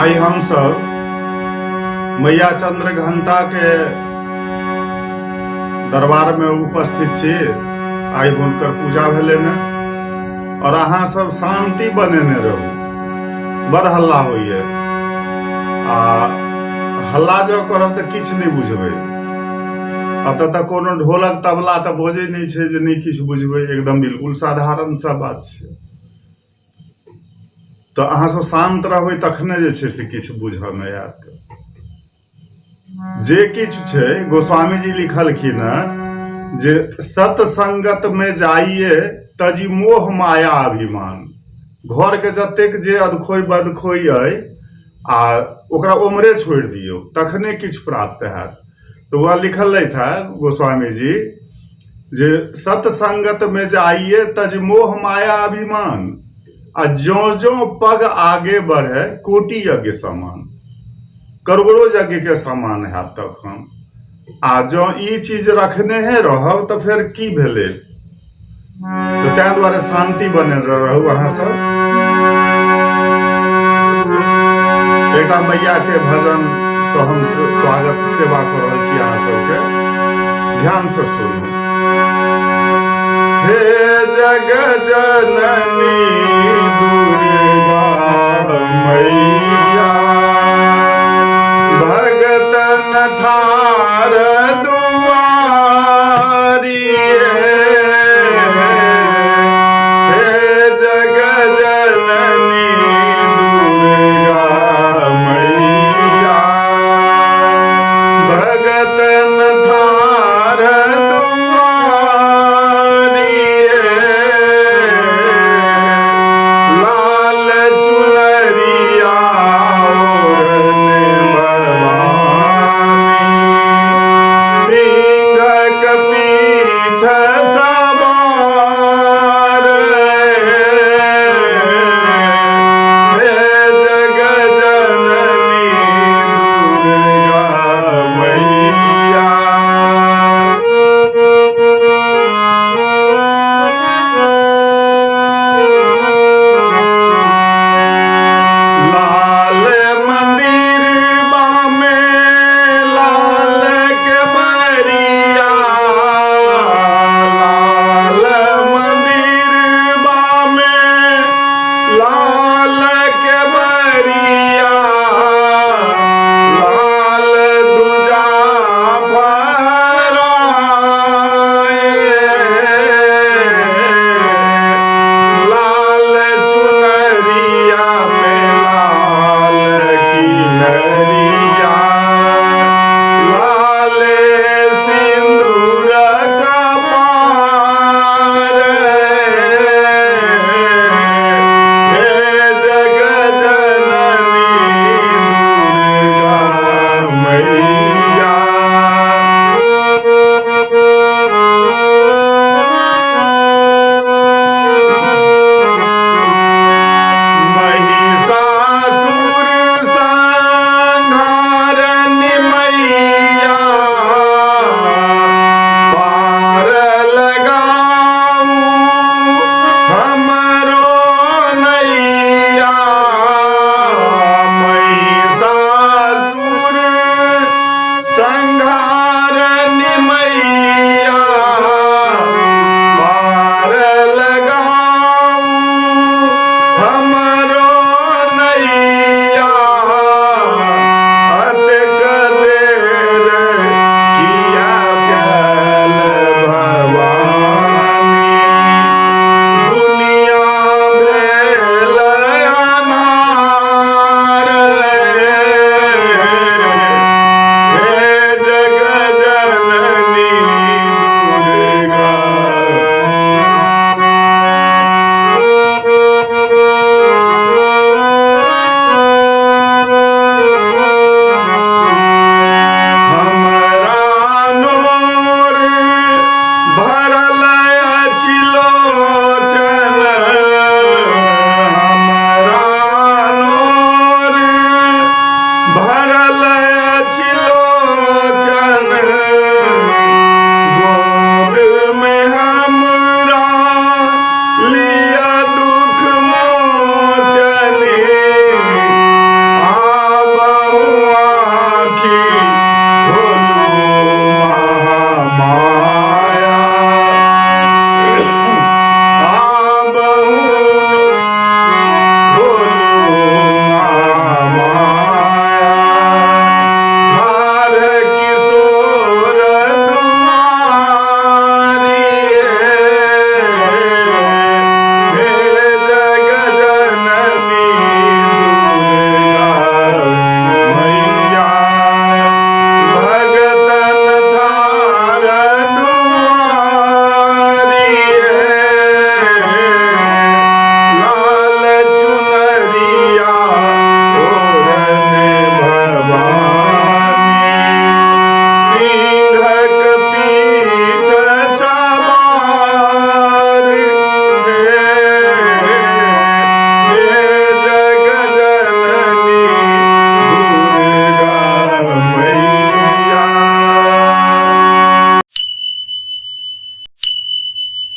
आइ हमसब मैया चंद्रघंटा के दरबार में उपस्थित छी। आइ हुनकर पूजा भेलै ने, और अहाँ सब शांति बनेने रहू। बड़ हल्ला होइए, आ हल्ला जँ करब तऽ किछु नहि बुझबै। एतऽ तऽ कोनो ढोलक तबला तऽ बजै नहि छै जे नहि किछु बुझबै। एकदम बिल्कुल साधारण सा बात छै। तऽ अहाँ सब शान्त रहबै तखने जे छै से किछु बुझऽमे आयत। जे किछु छै, गोस्वामी जी लिखलखिन हँ जे सत्संगत में जाइए तजी मोह माया अभिमान। घरके जतेक जे अदखोइ बदखोइ अइ आ ओकरा ओम्हरे छोड़ि दियौ, तखने किछु प्राप्त हैत। तऽ वएह लिखल रहथि है गोस्वामी जी जे सत्संगत में जाइए तज मोह माया अभिमान, आ ज्यों ज्यों पग आगे बढ़े कोटि यज्ञ समान। करोड़ो यज्ञ के समान हैत तखन। आ जँ ई चीज रखने हे रहब तऽ फेर की भेलै? तऽ ताहि दुआरे शान्ति बनल रहू अहाँ सब। एकटा मैया के भजन से हम स्वागत सेवा कऽ रहल छी अहाँ सबके। ध्यान से सुनू। हे जग जननी दुर्गा मैया, भगतन ठार।